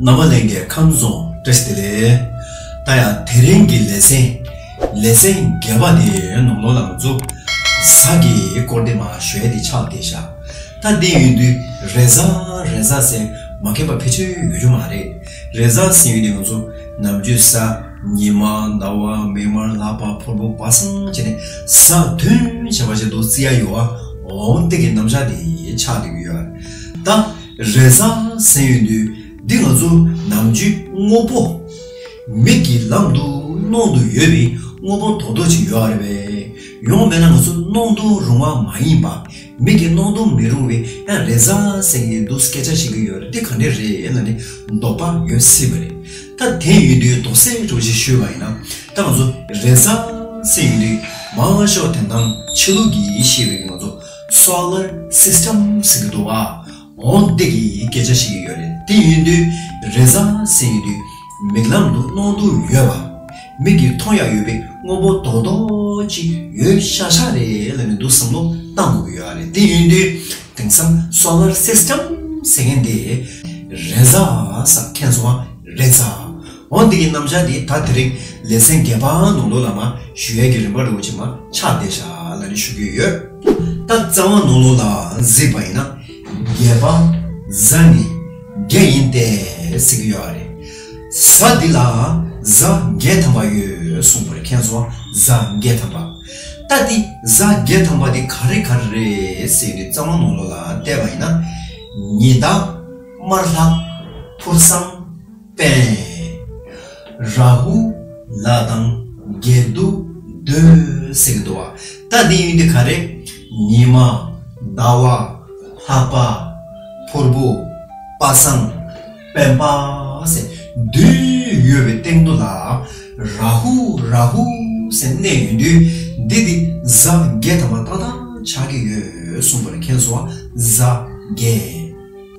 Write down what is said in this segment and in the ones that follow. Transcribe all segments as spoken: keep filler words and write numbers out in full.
རྣམ་པ་ལྷན་རྒྱས་ཁམས་བཟང་བཀྲ་ཤིས་བདེ་ལེགས། ད་ཡང་དེ་རིང་གི་ལེ་ཚན། ལེ་ཚན་བརྒྱད་པ་དེ་ནང་ལོགས་ལ་ང་ཚོ་གཟའ་གི་སྐོར་དེ་མར་ཞུ་ཡ་དེ་ཆགས་བསྡད་ཤག་ད་དེ་ཡིན་དུས་རེས་གཟའ་རེས་གཟའ་ཟེར་མ་མཁྱེན་པ་ཕལ་ཆེར་ཡོད་རྒྱུ་མ་རེད། རེས་གཟའ་ཟེར་ཡོད་དུས་ང་ཚོ་ནམ་རྒྱུན་གཟའ། ཉི་མ། ཟླ་བ། མིག་དམར། ལྷག་པ། ཕུར་བུ། པ་སངས་བྱས་ནས་གཟའ་བདུན་བྱས་པ་ཞིག་འདུག་བརྩི་ཡ་ཡོད་པ། འོ་དེ་གི་རྣམ་གཞག་དེ་ཆགས་བསྡད་ཀྱི་ཡོད་རེད། ད་རེས་གཟའ་ཟེར་ཡོད་དུས། འདི་ང་ཚོ་ནམ་རྒྱུན་དངོས་པོ། མིག་གི་ལམ་དུ་སྣང་དུ་ཡོད་པའི་དངོས་པོ་རྡོག་རྡོག་ཅིག་ཡོད་རེད་པས། ཡང་མིན་ན་ང་ཚོ་སྣང་དུ་རུང་བ་མ་ཡིན་པ། མིག་གི་སྣང་དུ་མི་རུང་བའི་ཡང་རེས་གཟའ་ཟེར་མཁན་འདུག་སྐད་ཆ་བཤད་ཀྱི་ཡོད་རེད། འདི་ག་འདྲ་རེད་ལབ་ནས་དོགས་པ་ཡོད་སྲིད་པ་རེད། ད་དེ་ཡོད་དུས་དོགས་སེལ་འདྲ་བོ་ཞིག་ཞུས་པ་ཡིན་ན། ད་ང་ཚོ་རེས་གཟའ་ཟེར་ཡོད་དུས་མང་ཤོས་དེང་སང་ཕྱི་ལུགས་ཀྱིས་བཤད་པའི་ང་ཚོ་སོ་ལར་སིས་ཊམ་ཟེར་གྱི་འདུག་བ། འོ་འདི་གི་སྐད་ཆ་བཤད་ཀྱི་ཡོད་རེད། དེ་ཡིན་དུས་རེས་གཟའ་ཟེར་ཡོད་དུས་མིག་ལམ་དུ་སྣང་དུ་ཡོད་པ། མིག་གིས་མཐོང་ཡག་ཡོད་པའི་དངོས་པོ་རྡོག་རྡོག་ཅིག་ཡོད་ཤག་ཤག་རེད་ལབ་ནས་འདུག་བསམ་བློ་བཏང་དགོས་ཀྱི་ཡོད་རེད། དེ་ཡིན་དུས་དེང་སང་སོ་ལར་སིས་ཊམ་ཟེར་མཁན་དེ་རེས་གཟའ་ཟེར། མཁྱེན་སོང་བ། རེས་གཟའ། འོ་འདི་གི་རྣམ་གཞག་དེ་ད་དེ་རིང་ལེ་ཚན་བརྒྱད་པ་ནང་ལོགས་ལ་མར་ཞུ་ཡས་ཀྱི་རིམ་པ་འདྲ་བོ་ཅིག་མར་ཆགས་བསྡད་ཤག་ལབ་ནས་ཞུ་གི་ཡོད། ད་རྩ་བ་ནང་ལོགས་ལ་གཟིགས་པ་ཡིན་ན། བརྒྱད་པ་གཟའ་ནི་བརྒྱད་ཡིན་ཏེ་ཟེར་གྱི་ཡོད་རེད། གཟའ་འདི་ལ་གཟའ་བརྒྱད་ཐམ་པ་ཡོད་གསུངས་པ་རེད། མཁྱེན་སོང་བ། གཟའ་བརྒྱད་ཐམ་པ། ད་འདི་གཟའ་བརྒྱད་ཐམ་པ་འདི་ག་རེ་ག་རེ་རེད་ཟེར་ནས་རྩ་བ་ནང་ལོགས་ལ་བལྟས་པ་ཡིན་ན། ཉི་ཟླ། དམར་ལྷ། ཕུར་སངས། སྤེན། རཱ་ཧུ། ལ་དང་། གེ་དུ། དུ་ཟེར་གྱི་འདུག་བ། ད་འདི་ཡིན་དུས་ག་རེ། ཉི་མ། ཟླ་བ། ལྷག་པ། ཕུར་བུ། པ་སངས། སྤེན་པ་ཟེར་བདུན་ཡོད་པའི་སྟེང་དུ་ལ་རཱ་ཧུ། རཱ་ཧུ་ཟེར་གནས་ཡོད་དུས། འདི་འདི་གཟའ་བརྒྱད་ཐམ་པ་ཏག་ཏག་ཆགས་ཀྱི་ཡོད་གསུངས་པ་རེད། མཁྱེན་སོང་བ། གཟའ་བརྒྱད།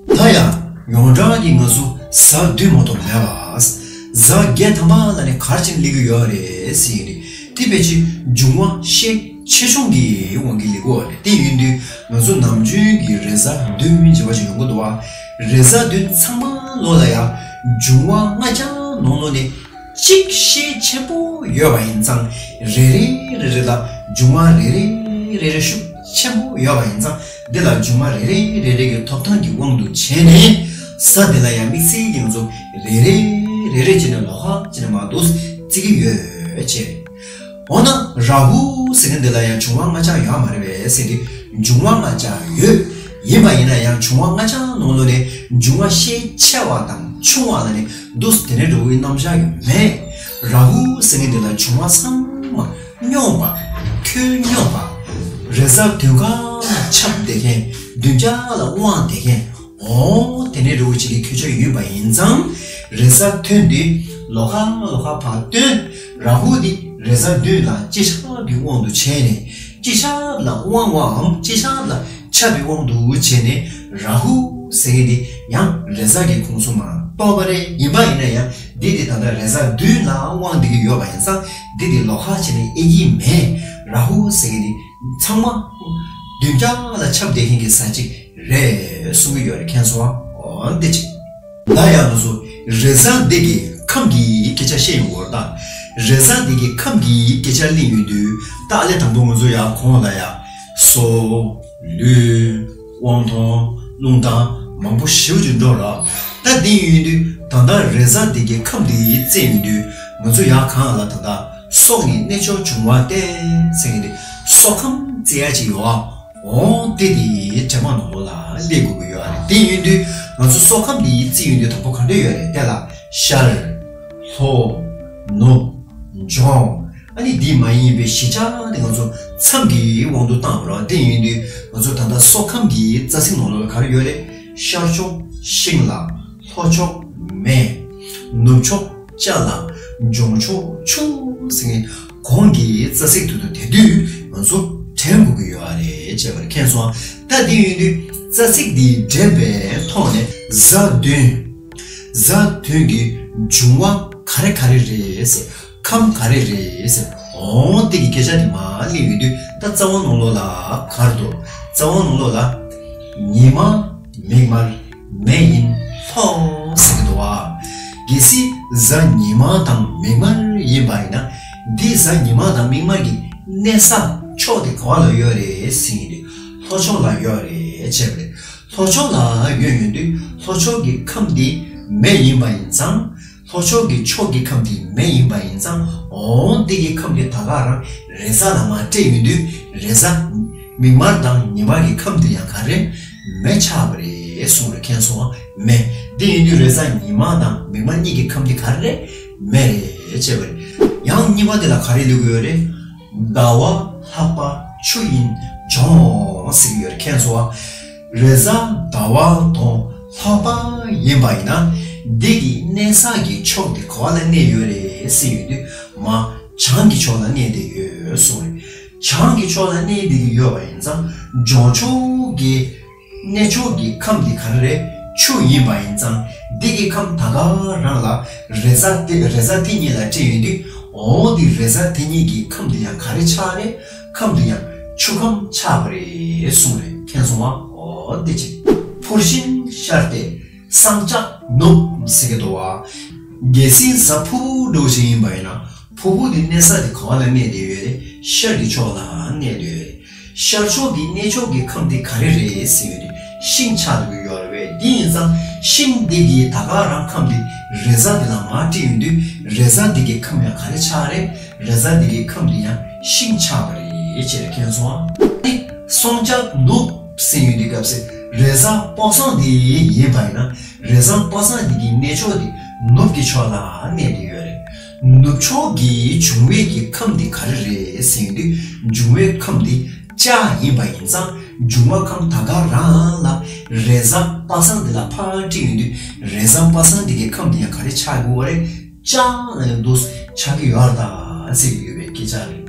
ད་ཡང་ཡོངས་གྲགས་ཀྱི་ང་ཚོ་གཟའ་བདུན་མ་གཏོགས་མེད་པ། གཟའ་བརྒྱད་ཐམ་པ་ལ་ནི་ག་རེ་བྱས་ནས་སླེབས་ཀྱི་ཡོད་རེད་ཟེར་ཡིན་དུས། དེ་ཕལ་ཆེར་འབྱུང་བ་ཤས་ཆེ་ཆུང་གི་དབང་གིས་སླེབས་ཀྱི་ཡོད་རེད། དེ་ཡིན་དུས་ང་ཚོ་ནམ་རྒྱུན་གྱི་རེས་གཟའ་བདུན་བྱས་པ་ཞིག་ཡོང་གི་འདུག་བ། རེས་གཟའ་བདུན་ཚང་མ་ལོགས་ལ་ཡང་འབྱུང་བ་ལྔ་ཆ་ནང་ལོགས་ནས་གཅིག་ཤས་ཆེན་པོ་ཡོད་པ་ཡིན་ཙང་། རེ་རེ་རེ་རེ་ལ་འབྱུང་བ་རེ་རེ་རེ་རེ་ཤུགས་ཆེན་པོ་ཡོད་པ་ཡིན་ཙང་། འདི་ལ་འབྱུང་བ་རེ་རེ་རེ་རེ་གི་ཐོབ་ཐང་གི་དབང་དུ་བྱས་ནས། གཟའ་འདི་ལ་ཡང་དམིགས་བསལ་གྱི་ང་ཚོ་རེ་རེ་རེ་རེ་བྱས་ནས་ལོགས་ཀ་བྱས་ནས་མར་འདུག་བརྩི་གི་ཡོད་ཅེས། འོ་ན་རཱ་ཧུ་ཟེར་མཁན་འདི་ལ་ཡང་འབྱུང་བ་ལྔ་ཆ་ཡོད་མ་རེད་པས་ཟེར་དུས། འབྱུང་བ་ལྔ་ཆ་ཡོད། ཡིན་པ་ཡིན་ན་ཡང་འབྱུང་བ་ལྔ་ཆ་ནང་ལོགས་ནས་འབྱུང་བ་ཤས་ཆེ་བ་དང་ཆུང་བ་ལ་ནི་འདུག་དེ་འདྲའི་འགྲོ་བའི་རྣམ་གཞག་ཡང་མེད། རཱ་ཧུ་ཟེར་མཁན་འདི་ལ་འབྱུང་བ་ཚང་མ་སྙོམས་པ། ཁྱོན་སྙོམས་པ། རེས་གཟའ་བདུན་ག་ལ་ཁྱབ་བསྡད་མཁན། བདུན་བརྒྱ་ལ་དབང་བསྡད་མཁན། འོ་དེ་འདྲའི་འགྲོ་བའི་ཆེད་ཀྱི་ཁྱོད་ཆ་ཡོད་པ་ཡིན་ཙང་། རེས་གཟའ་ཐོན་ཏེ་ལོགས་ཀ་ལོགས་ཀ་ཕར་བཏོན། རཱ་ཧུ་འདི་རེས་གཟའ་བདུན་ལ་སྤྱི་ཁྱབ་ཀྱི་དབང་དུ་བྱས་ནས། སྤྱི་ཁྱབ་ལ་དབང་བའམ་སྤྱི་ཁྱབ་ལ་ཁྱབ་པའི་དབང་དུ་བྱས་ནས། རཱ་ཧུ་ཟེར་མཁན་འདི་ཡང་རེས་གཟའ་གི་ཁོངས་སུ་མར་གཏོགས་པ་རེད། ཡིན་པ་ཡིན་ན་ཡང་འདི་དེ་ད་ལྟ་རེས་གཟའ་བདུན་ལ་དབང་བསྡད་ཀྱི་ཡོད་པ་ཡིན་ཙང་། འདི་དེ་ལོགས་ཀ་བྱས་ནས་དབྱེ་གི་མེད། རཱ་ཧུ་ཟེར་མཁན་འདི་ཚང་མ་བདུན་བརྒྱ་ལ་ཁྱབ་བསྡད་མཁན་གྱི་གཟའ་གཅིག་རེད་གསུང་གི་ཡོད་རེད། མཁྱེན་སོང་བ། འོ་འདི་གཅིག་ད་ཡང་ང་ཚོ་རེས་གཟའ་འདི་གི་ཁམས་ཀྱི་སྐད་ཆ་བཤད་ཡོང་གི་ཡོད་རེད་ད། རེས་གཟའ་འདི་གི་ཁམས་ཀྱི་སྐད་ཆ་གླེང་ཡོང་དུས། ད་ཨ་ལས་དང་པོ་ང་ཚོ་ཡར་གོང་ལ་ཡ། སོ། ལུས། དབང་ཐང་། རླུང་རྟ། མང་པོ་ཞེ་པོ་ཅིག་འགྲོ་ར། ད་འདི་ཡོང་དུས་ད་ལྟ་རེས་གཟའ་འདི་གི་ཁམས་འདི་བརྩིས་ཡོང་དུས། ང་ཚོ་ཡར་གོང་ལ་ད་ལྟ་སྲོག་ནི་གནས་མཆོག་འབྱུང་བ་སྟེ་ཟེར་མཁན་དེ། སྲོག་ཁམས་བརྩི་ཡ་ཅིག་ཡོད་ཨ། འོ་དེ་དེ་གྲངས་མང་ནང་ལོགས་ལ་སླེབས་དགོས་ཀྱི་ཡོད་རེད། དེ་ཡིན་དུས་ང་ཚོ་སྲོག་ཁམས་དེ་བརྩི་ཡོང་དུས་དང་པོ་ག་འདྲ་ཡོད་རེད། དེ་ལ་ཤར། ལྷོ། ནུབ། འབྱུང་། ཨ་ནི་འདི་མ་ཡིན་པའི་གཞིས་ཆགས་དེ་ང་ཚོ་མཚམས་ཀྱི་དབང་དུ་བཏང་བ་རེད། དེ་ཡིན་དུས་ང་ཚོ་ད་ལྟ་སྲོག་ཁམས་ཀྱི་རྩ་ཚིག་ནང་ལོགས་ལ་ག་རེ་ཡོད་རེད། ཤར་ཕྱོགས་ཤིང་ལ། ལྷོ་ཕྱོགས་མེ། ནུབ་ཕྱོགས་ལྕགས་ལ། འབྱུང་ཕྱོགས་ཆུ་ཟེར་མཁན་གོང་གི་རྩ་ཚིག་དེ་ཚོ་དེ་དུས་ང་ཚོ་དྲན་དགོས་ཀྱི་ཡོད་རེད་ཅེས་པར་མཁྱེན་སོང་། ད་དེ་ཡིན་དུས་རྩ་ཚིག་འདི་འདྲེན་པའི་ཐོག་ནས་གཟའ་བདུན། གཟའ་བདུན་གྱི་འབྱུང་བ་ག་རེ་ག་རེ་རེད་ཟེར། ཁམས་ག་རེ་རེད་ཟེར། འོ་དེ་གི་སྐད་ཆ་དེ་མར་གླེང་ཡོང་དུས། ད་རྩ་བ་ནང་ལོགས་ལ་ག་རེ་འདུག་རྩ་བ་ནང་ལོགས་ལ་ཉི་མ། མིག་དམར། མེ་ཡིན་ལྷོ་ཟེར་གྱི་འདུག་བ། གལ་སྲིད་གཟའ་ཉི་མ་དང་མིག་དམར་ཡིན་པ་ཡིན་ན། འདི་གཟའ་ཉི་མ་དང་མིག་དམར་གྱི་གནས་ས་ཕྱོགས་དེ་ག་བ་ལ་ཡོད་རེད་ཟེར་ཡིན་དུས། ལྷོ་ཕྱོགས་ལ་ཡོད་རེད་བྱས་པ་རེད། ལྷོ་ཕྱོགས་ལ་ཡོད་ཡོད་དུས་ལྷོ་ཕྱོགས་ཀྱི་ཁམས་དེ་མེ་ཡིན་པ་ཡིན་ཙང་། ལྷོ་ཕྱོགས་ཀྱི་ཕྱོགས་ཀྱི་ཁམས་དེ་མེ་ཡིན་པ་ཡིན་ཙང་། འོ་འདི་གི་ཁམས་དེ་ད་ག་རང་རེས་གཟའ་ལ་མར་སྤྲད་ཡོང་དུས། རེས་གཟའ་མིག་དམར་དང་ཉི་མ་གི་ཁམས་དེ་ཡང་ག་རེ་མེ་ཆགས་པ་རེད་གསུངས་རེད། མཁྱེན་སོང་ཨ། མེ་འདི་ཡིན་དུས་རེས་གཟའ་ཉི་མ་དང་མིག་དམར་གཉིས་ཀྱི་ཁམས་དེ་ག་རེ་མེ་རེད་བྱས་པ་རེད། ཡང་གཉིས་པ་དེ་ལ་ག་རེ་ལབ་ཀྱི་ཡོད་རེད། ཟླ་བ་ལྷག་པ་ཆུ་ཡིན་འབྱུང་ཟེར་གྱི་ཡོད་རེད། མཁྱེན་སོང་ཨ། རེས་གཟའ་ཟླ་བ་དང་ལྷག་པ་ཡིན་པ་ཡིན་ན། འདི་གི་གནས་ས་གི་ཕྱོགས་དེ་ག་བ་ལ་གནས་ཡོད་རེད་ཟེར་ཡོང་དུས། མར་བྱང་གི་ཕྱོགས་ལ་གནས་བསྡད་ཡོད་གསུངས་རེད། བྱང་གི་ཕྱོགས་ལ་གནས་བསྡད་ཀྱི་ཡོད་པ་ཡིན་ཙང་། འབྱུང་ཕྱོགས་ཀྱི་གནས་ཕྱོགས་ཀྱི་ཁམས་དེ་ག་རེ་རེད། ཆུ་ཡིན་པ་ཡིན་ཙང་། འདི་གི་ཁམས་ད་ག་རང་ལ་རེས་གཟའ་དེ་རེས་གཟའ་དེ་གཉིས་ལ་སྤྲད་ཡོང་དུས། འོ་འདི་རེས་གཟའ་དེ་གཉིས་ཀྱི་ཁམས་དེ་ཡང་ག་རེ་ཆགས་རེད། ཁམས་དེ་ཡང་ཆུ་ཁམས་ཆགས་པ་རེད་གསུངས་རེད། མཁྱེན་སོང་ཨ། འོ་དེ་ཅི། ཕུར་ཤིང་ཤར་ཏེ་སངས་རྒྱས་ནུབ་ཟེར་གྱི་འདུག་བ། གལ་སྲིད་གཟའ་ཕུར་བུ་འདྲ་བོ་ཞིག་ཡིན་པ་ཡིན་ན། ཕུར་བུ་དེ་གནས་ས་དེ་ག་བ་ལ་གནས་བསྡད་ཡོད་རེད། ཤར་གྱི་ཕྱོགས་ལ་གནས་བསྡད་ཡོད་རེད། ཤར་ཕྱོགས་ཀྱི་གནས་ཕྱོགས་ཀྱི་ཁམས་དེ་ག་རེ་རེད་ཟེར་ཡོང་དུས། ཤིང་ཆགས་འགྲོ་གི་ཡོད་རེད་པས། དེ་ཡིན་ཙང་ཤིང་དེ་གི་ད་ག་རང་ཁམས་དེ་རེས་གཟའ་དེ་ལ་མར་སྤྲད་ཡོང་དུས། རེས་གཟའ་དེ་གི་ཁམས་ཡང་ག་རེ་ཆགས་རེད། རེས་གཟའ་དེ་གི་ཁམས་དེ་ཡང་ཤིང་ཆགས་པ་རེད་ཅེས་མཁྱེན་སོང་ཨ། ཨ་ནི་སངས་རྒྱས་ནུབ་ཟེར་ཡོང་དུས་སྐབས་སུ། རེས་གཟའ་པ་སངས་དེ་ཡིན་པ་ཡིན་ན། རེས་གཟའ་པ་སངས་དེ་གི་གནས་ཕྱོགས་དེ་ནུབ་ཀྱི་ཕྱོགས་ལ་གནས་བསྡད་ཡོད་རེད། ནུབ་ཕྱོགས་ཀྱི་འབྱུང་བའི་གི་ཁམས་དེ་ག་རེ་རེད་ཟེར་ཡོང་དུས། འབྱུང་བའི་ཁམས་དེ་ལྕགས་ཡིན་པ་ཡིན་ཙང་། འབྱུང་བ་ཁམས་ད་ག་རང་ལ་རེས་གཟའ་པ་སངས་དེ་ལ་ཕར་སྤྲད་ཡོང་དུས། རེས་གཟའ་པ་སངས་དེ་གི་ཁམས་དེ་ཡང་ག་རེ་ཆགས་དགོས་པ་རེད། ལྕགས་ལ་ཡང་འདུག་ཆགས་ཀྱི་ཡོད་རེད་ད་ཟེར་གྱི་ཡོད་པའི་སྐད་ཆ་རེད།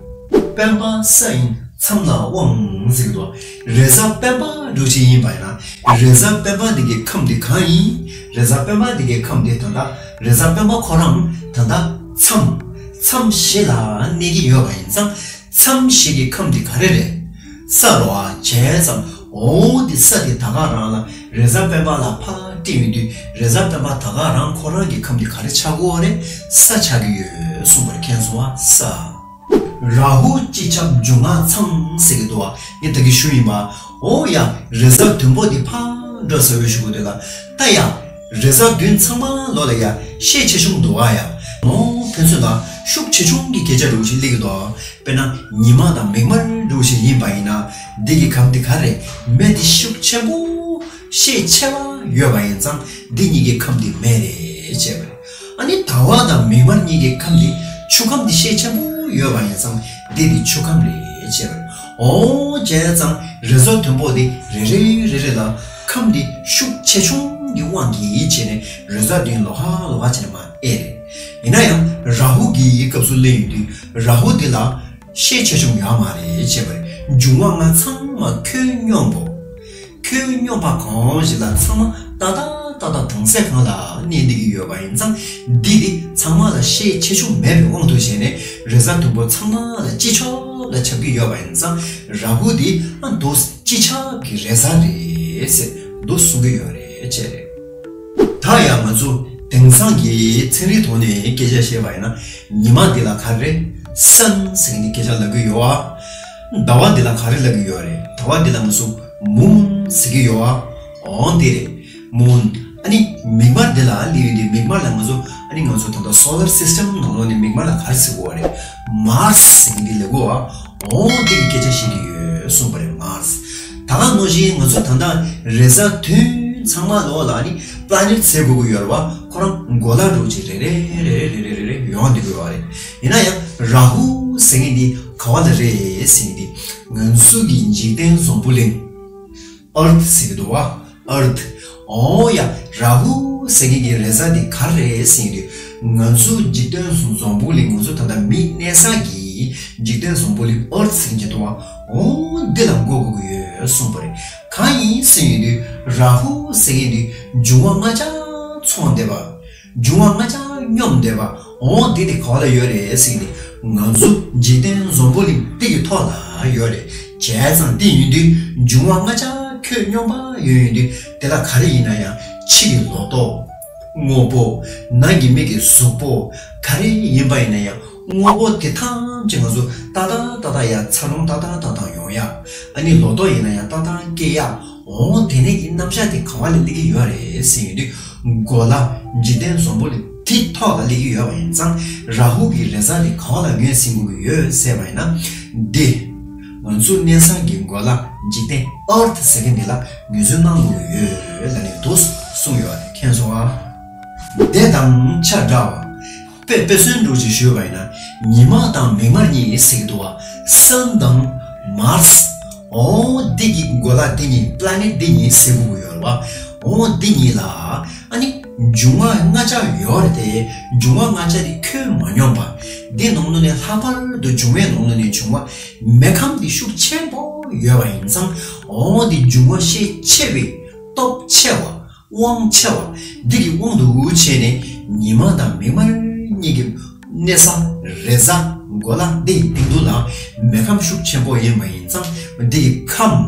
སྤེན་པ་ས་ཡིན་མཚམས་ལ་དབང་ཟེར་གྱི་འདུག་རེས་གཟའ་སྤེན་པ་འདྲ་བོ་ཞིག་ཡིན་པ་ཡིན་ན། རེས་གཟའ་སྤེན་པ་འདི་གི་ཁམས་འདི་གང་ཡིན། རེས་གཟའ་སྤེན་པ་འདི་གི་ཁམས་འདི་ད་ལྟ་རེས་གཟའ་སྤེན་པ་ཁོ་རང་ད་ལྟ་མཚམས། མཚམས་བཞི་ལ་གནས་ཀྱི་ཡོད་པ་ཡིན་ཙང་། མཚམས་བཞི་གི་ཁམས་འདི་ག་རེ་རེད། ས་རེད་བ། བྱས་ཙང་འོ་འདི་ས་འདི་ད་ག་རང་ལ་རེས་གཟའ་སྤེན་པ་ལ་ཕར་སྤྲད་ཡོང་དུས། རེས་གཟའ་སྤེན་པ་ད་ག་རང་ཁོ་རང་གི་ཁམས་འདི་ག་རེ་ཆགས་ཀྱི་ཡོད་རེད། ས་ཆགས་ཀྱི་ཡོད་གསུངས་པར་མཁྱེན་སོང་བ། ས། རཱ་ཧུ་སྤྱི་ཁྱབ་འབྱུང་ལྔ་ཚང་ཟེར་གྱི་འདུག་བ། ངས་ད་གིན་ཞུས་ཡིན་པ། འོ་ཡ། རེས་གཟའ་བདུན་པོ་འདི་ཕར་འགྲོ་ཟེར་བའི་ཞུ་གི་འདུག་ལ། ད་ཡ། རེས་གཟའ་བདུན་ཚང་མ་ལོ་ལ་ཡ་ཤས་ཆེ་ཆུང་འདུག་བ་ཡ། ནོ། ཕན་ཚུན་ལ་ཤུགས་ཆེ་ཆུང་གི་སྐད་ཆ་འདྲ་བོ་ཞིག་སླེབས་ཀྱི་འདུག་དཔེར་ན་ཉི་མ་དང་མིག་དམར་འདྲ་བོ་ཞིག་ཡིན་པ་ཡིན་ན། འདི་གི་ཁམས་འདི་ག་རེ། མེ་འདི་ཤུགས་ཆེན་པོ་ཤས་ཆེ་བ་ཡོད་པ་ཡིན་ཙང་། འདི་གཉིས་ཀྱི་ཁམས་འདི་མེ་རེད་ཅེས་པ་རེད། ཨ་ནི་ཟླ་བ་དང་མིག་དམར་གཉིས་ཀྱི་ཁམས་འདི་ཆུ་ཁམས་འདི་ཤས་ཆེན་པོ་ཡོད་པ་ཡིན་ཙང་། འདི་འདི་ཆུ་ཁམས་རེད་ཅེས་པ་རེད། འོ་བྱས་ཙང་རེས་གཟའ་བདུན་པོ་འདི་རེ་རེ་རེ་རེ་ལ་ཁམས་འདི་ཤུགས་ཆེ་ཆུང་གི་དབང་གིས་བྱས་ནས་རེས་གཟའ་བདུན་ལོགས་ཀ་ལོགས་ཀ་བྱས་ནས་མར་ཨེ་རེད། ཡིན་ན་ཡང་རཱ་ཧུ་གི་སྐབས་སུ་སླེབས་ཡོང་དུས་རཱ་ཧུ་འདི་ལ་ཤས་ཆེ་ཆུང་ཡོད་མ་རེད་ཅེས་པ་རེད། འབྱུང་བ་ལྔ་ཚང་མ་ཁྱོན་སྙོམས་པོ། ཁྱོན་སྙོམས་པ་གང་ཞིག་ལ་ཚང་མ་ཏག་ཏག་ཏག་ཏག་གྲོང་གསེབ་གང་ལ་གནས་བསྡད་ཀྱི་ཡོད་པ་ཡིན་ཙང་། འདི་འདི་ཚང་མ་ལ་ཤས་ཆེ་ཆུང་མེད་པའི་དབང་དུ་བྱས་ནས་རེས་གཟའ་བདུན་པོ་ཚང་མ་ལ་སྤྱི་ཁྱབ་ལ་ཁྱབ་ཀྱི་ཡོད་པ་ཡིན་ཙང་། རཱ་ཧུ་འདི་ཨ་འདུག་སྤྱི་ཁྱབ་ཀྱི་རེས་གཟའ་རེད་ཟེར་འདུག་གསུང་གི་ཡོད་རེད་ཅེས་རེད། ད་ཡང་ང་ཚོ་དེང་སང་གི་ཚན་རིག་ཐོག་ནས་སྐད་ཆ་བཤད་པ་ཡིན་ན། ཉི་མ་འདི་ལ་ག་རེ། སན་ཟེར་ནས་སྐད་ཆ་ལབ་ཀྱི་ཡོད་ཨ། ཟླ་བ་འདི་ལ་ག་རེ་ལབ་ཀྱི་ཡོད་རེད། ཟླ་བ་འདི་ལ་ང་ཚོ་མུན་ཟེར་གྱི་ཡོད་ཨ། འོ་འདི་རེད། མུན། ཨ་ནི་མིག་དམར་འདི་ལ་སླེབས་ཡོང་དུས་མིག་དམར་ལ་ང་ཚོ་ཨ་ནི་ང་ཚོ་ད་ལྟ་སོ་ལར་སིས་ཊམ་ནང་ལོགས་ནས་མིག་དམར་ལ་ག་རེ་ཟེར་གྱི་ཡོད་རེད། མཱར་སི་ཟེར་གྱི་འདི་ལབ་ཀྱི་ཡོད་ཨ། འོ་འདི་གི་སྐད་ཆ་བཤད་ཀྱི་ཡོད་གསུངས་པ་རེད། མཱར་སི། ད་ག་ནང་བཞིན་ང་ཚོ་ད་ལྟ་རེས་གཟའ་བདུན་ཚང་མ་ལོགས་ལ་ནི་པ་ལ་ནེ་ཊི་ཟེར་དགོས་ཀྱི་ཡོད་རེད་བ། ཁོ་རང་གོ་ལ་འདྲ་བོ་ཅིག་རེ་རེ་ཡོང་བསྡད་ཀྱི་ཡོད་རེད། ཡིན་ན་ཡང་རཱ་ཧུ་ཟེར་མཁན་འདི་ག་བ་ལ་རེད་ཟེར་མཁན་འདི་ང་ཚོ་གི་འཇིག་རྟེན་བཟང་པོ་གླིང་། ཨར་ཐི་ཟེར་གྱི་འདུག་བ། ཨར་ཐི། འོ་ཡ། རཱ་ཧུ་ཟེར་མཁན་གྱི་རེས་གཟའ་འདི་ག་རེད་ཟེར་ཡོང་དུས། ང་ཚོ་འཇིག་རྟེན་བཟང་པོ་གླིང་། ང་ཚོ་ད་ལྟ་མི་གནས་ས་གི་འཇིག་རྟེན་བཟང་པོ་གླིང་ཨར་ཐི་ཟེར་མཁན་ཅིག་འདུག་བ། འོ་འདི་ལ་གོ་དགོས་ཀྱི་ཡོད་གསུངས་པ་རེད། གང་ཡིན་ཟེར་ཡོང་དུས། རཱ་ཧུ་ཟེར་མཁན་འདི་འབྱུང་བ་ལྔ་ཆ་ཚང་བསྡད་པ། འབྱུང་བ་ལྔ་ཆ་སྙོམས་བསྡད་པ། འོ་འདི་དེ་ག་བ་ལ་ཡོད་རེད་ཟེར་ནས། ང་ཚོ་འཇིག་རྟེན་བཟང་པོ་གླིང་འདི་གི་ཐོག་ལ་ཡོད་རེད། བྱས་ཙང་འདི་ཡིན་དུས་འབྱུང་བ་ལྔ་ཆ་ཁྱོན་སྙོམས་པ་ཡོད་ཡིན་དུས། དེ་ལ་ག་རེ་ཡིན་ན་ཡང་ཕྱི་གི་ལོ་ཏོག་དངོས་པོ། ནང་གི་མིག་གི་གཟུགས་པོ། ག་རེ་ཡིན་པ་ཡིན་ན་ཡང་དངོས་པོ་དེ་ཐམས་ཅད་ང་ཚོ་ཏག་ཏག་ཏག་ཏག་ཡ་འཚར་ལོངས་ཏག་ཏག་ཏག་ཏག་ཡོང་ཡ། ཨ་ནི་ལོ་ཏོག་ཡིན་ན་ཡང་ཏག་ཏག་སྐྱེ་ཡ། འོ་དེ་ནས་ཀྱི་རྣམ་གཞག་དེ་ག་བ་ལ་སླེབས་ཀྱི་ཡོད་རེད་ཟེར་ཡོང་དུས། གོ་ལ་འཇིག་རྟེན་བཟང་པོ་ལ་དེ་ཐོག་ལ་སླེབས་ཀྱི་ཡོད་པ་ཡིན་ཙང་རཱ་ཧུ་གི་རེ་ས་དེ་ག་བ་ལ་ངོས་ཟིན་དགོས་ཀྱི་ཡོད་ཟེར་བ་ཡིན་ན། འདི་ང་ཚོ་གནས་ས་གི་གོ་ལ་འཇིག་རྟེན་ཨར་ཐི་ཟེར་མཁན་འདི་ལ་ངོས་འཛིན་གནང་དགོས་ཀྱི་ཡོད་ལབ་ནས་འདུག་གསུངས་ཡོད་པ་དེ་མཁྱེན་སོང་ཨ། དེ་དང་ཆ་འདྲ་བ། དཔེ་དཔེ་མཚོན་འདྲ་ཅིག་ཞུས་པ་ཡིན་ན། ཉི་མ་དང་མིག་དམར་གཉིས་ཟེར་གྱི་འདུག་བ། Sun དང་Mars། འོ་འདི་གི་གོ་ལ་འདི་གཉིས་planet འདི་གཉིས་ཟེར་དགོས་ཀྱི་ཡོད་རེད་བ། འོ་འདི་གཉིས་ལ་ཨ་ནི་འབྱུང་བ་ལྔ་ཆ་ཡོད་རེད་དེ། འབྱུང་བ་ལྔ་ཆ་དེ་ཁྱོན་མ་སྙོམས་པ། འདི་ནང་ལོགས་ནས་ལྷག་པར་དུ་འབྱུང་བའི་ནང་ལོགས་ནས་བྱུང་བ་མེ་ཁམས་འདི་ཤུགས་ཆེན་པོ་ཡོད་པ་ཡིན་ཙང་། འོ་འདི་འབྱུང་བ་ཤས་ཆེ་བའི་སྟོབས་ཆེ་བ། དབང་ཆེ་བ། འདི་གི་དབང་དུ་བྱས་ནས་ཉི་མ་དང་མིག་དམར་གཉིས་ཀྱི་གནས་ས་རེས་གཟའ་གོ་ལ་འདི་ཡི་སྟེང་དུ་ལ་མེ་ཁམས་ཤུགས་ཆེན་པོ་ཡིན་པ་ཡིན་ཙང་། འདི་གི་ཁམས་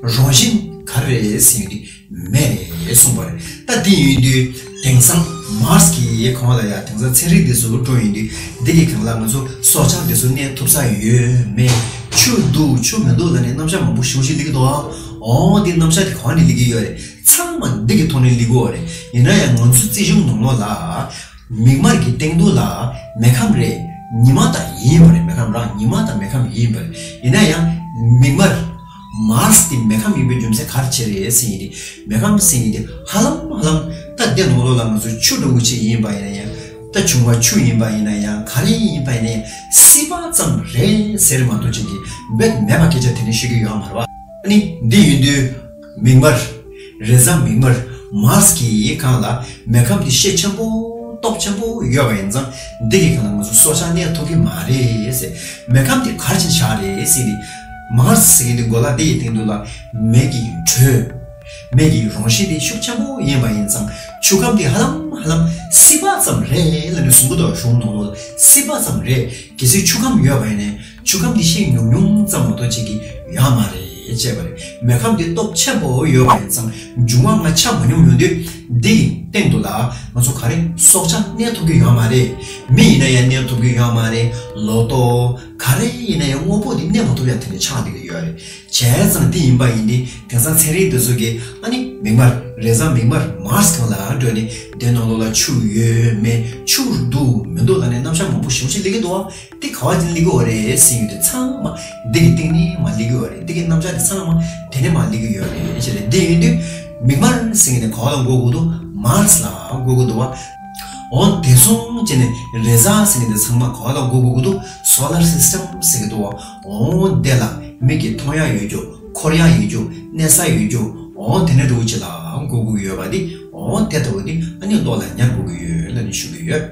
རང་བཞིན་ག་རེ་རེད་ཟེར་ཡོང་དུས་མེ་རེད་གསུངས་པ་རེད། ད་འདི་ཡིན་དུས་དེང་སང་Mars གི་གང་ལ་ཡ་དེང་སང་ཚན་རིག་འདི་ཚོ་འགྲོ་ཡིན་དུས་འདི་གི་སྒང་ལ་ང་ཚོ་སྲོག་ཆགས་འདི་ཚོ་གནས་ཐུབ་ས་ཡོད་མེད། ཆུ་འདུག་ཆུ་མི་འདུག་ལབ་ནས་རྣམ་གཞག་མང་པོ་ཞེ་པོ་ཅིག་སླེབས་ཀྱི་འདུག་ཨ། འོ་འདི་རྣམ་གཞག་དེ་གང་ནས་སླེབས་ཀྱི་ཡོད་རེད། ཚང་མ་འདི་གི་ཐོག་ནས་སླེབས་ཀྱི་ཡོད་རེད། ཡིན་ན་ཡང་ང་ཚོ་རྩིས་གཞུང་ནང་ལོགས་ལ་མིག་དམར་གྱི་སྟེང་དུ་ལ་མེ་ཁམས་རེད། ཉི་མ་དང་ཡིན་པ་རེད། མེ་ཁམས་རང་ཉི་མ་དང་མེ་ཁམས་ཡིན་པ་རེད། ཡིན་ན་ཡང་མིག་དམར་Mars དེ་མེ་ཁམས་ཡིན་པའི་རྒྱུ་མཚན་ག་རེ་བྱས་རེད་ཟེར་ཡིན་དེ། མེ་ཁམས་ཟེར་ཡིན་དེ་ཧ་ལམ་ཧ་ལམ་ད་འདི་ནང་ལོགས་ལ་ང་ཚོ་ཆུ་འདྲ་བོ་ཅིག་ཡིན་པ་ཡིན་ན་ཡང་། ད་བྱུང་བ་ཆུ་ཡིན་པ་ཡིན་ན་ཡང་། ག་རེ་ཡིན་པ་ཡིན་ན་ཡང་སྲིད་པ་ཙམ་རེད་ཟེར་མ་གཏོགས་ཅིག་གི་རྦད་མེད་པ་སྐད་ཆ་དེ་ནི་ཤོད་ཀྱི་ཡོད་མ་རེད་བ། ཨ་ནི་འདི་ཡིན་དུས་མིག་དམར། རེས་གཟའ་མིག་དམར་Mars གི་སྒང་ལ་མེ་ཁམས་འདི་ཤས་ཆེན་པོ་སྟོབས་ཆེན་པོ་ཡོད་པ་ཡིན་ཙང་འདི་གི་སྒང་ལ་ང་ཚོ་སྲོག་ཆགས་གནས་ཐུབ་ཀྱི་མ་རེད་ཟེར། མེ་ཁམས་འདི་ག་རེ་བྱས་བཞག་རེད་ཟེར་ནི། Mars ཟེར་མཁན་འདི་གོ་ལ་འདི་ཡི་སྟེང་དུ་ལ་མེ་གི་དྲོད། མེ་གི་རང་བཞིན་དེ་ཤུགས་ཆེན་པོ་ཡིན་པ་ཡིན་ཙང་ཆུ་ཁམས་དེ་ཧ་ལམ་ཧ་ལམ་སྲིད་པ་ཙམ་རེད་ལབ་ནས་གསུང་གི་འདུག་གཞུང་ནང་ལོགས་ལ་སྲིད་པ་ཙམ་རེད། གལ་སྲིད་ཆུ་ཁམས་ཡོད་པ་ཡིན་ནའི་ཆུ་ཁམས་དེ་ཤས་ཉུང་ཉུང་ཙམ་མ་གཏོགས་བྱེད་ཀྱི་ཡོད་མ་རེད་བྱས་པ་རེད། མེ་ཁམས་དེ་སྟོབས་ཆེན་པོ་ཡོད་པ་ཡིན་ཙང་འབྱུང་བ་ལྔ་ཆ་མ་སྙོམས་ཡོང་དུས་འདི་ཡི་སྟེང་དུ་ལ་ང་ཚོ་ག་རེ་སྲོག་ཆགས་གནས་ཐུབ་ཀྱི་ཡོད་མ་རེད། མི་ཡིན་ན་ཡང་གནས་ཐུབ་ཀྱི་ཡོད་མ་རེད། ལོ་ཏོག་ག་རེ་ཡིན་ན་ཡང་དངོས་པོ་དེ་གནས་མ་ཐུབ་ཡ་དེ་འདྲ་ཆགས་བསྡད་ཀྱི་ཡོད་རེད། བྱས་ཙང་འདི་ཡིན་པ་ཡིན་ཏེ་དེང་སང་ཚན་རིག་འདི་ཚོ་གིས་ཨ་ནི་མིག་དམར་རེས་གཟའ་མིག་དམར་Mars སྒང་ལ་འགྲོ་ནས་དེ་ནང་ལོགས་ལ་ཆུ་ཡོད་མེད་ཆུ་འདུག་མི་འདུག་ལབ་ནས་རྣམ་གཞག་མང་པོ་ཞེ་པོ་ཅིག་སླེབས་ཀྱི་འདུག་བ། དེ་ག་བ་ཅིག་སླེབས་ཀྱི་ཡོད་རེད་ཟེར་ཡོང་དུས་ཚང་མ་འདི་གི་སྟེང་ནས་མར་སླེབས་ཀྱི་ཡོད་རེད། འདི་གི་རྣམ་གཞག་དེ་ཚང་མ་དེ་ནས་མར་སླེབས་ཀྱི་ཡོད་རེད་ཅེས་རེད། འདི་ཡིན་དུས་མིག་དམར་ཟེར་མཁན་དེ་ག་བ་ལ་གོ་དགོས་འདུག Mars ལ་གོ་དགོས་འདུག་བ། འོ་དེ་སོང་བྱས་ནས་རེས་གཟའ་ཟེར་མཁན་དེ་ཚང་མ་ག་བ་ལ་གོ་དགོས་ཀྱི་འདུག Solar System ཟེར་གྱི་འདུག་བ། འོ་དེ་ལ་མིག་གིས་མཐོང་ཡག་ཡོད་རྒྱུ། འཁོར་ཡག་ཡོད་རྒྱུ། གནས་ས་ཡོད་རྒྱུ། འོ་དེ་འདྲ་འདྲ་བོ་ཅིག་ལ་གོ་དགོས་ཀྱི་ཡོད་པ་འདི། འོ་དེ་ལྟ་བུ་འདི་ཨ་ནི་བློ་ལ་ཉར་དགོས་ཀྱི་ཡོད་ལབ་ནས་ཞུ་གི་ཡོད།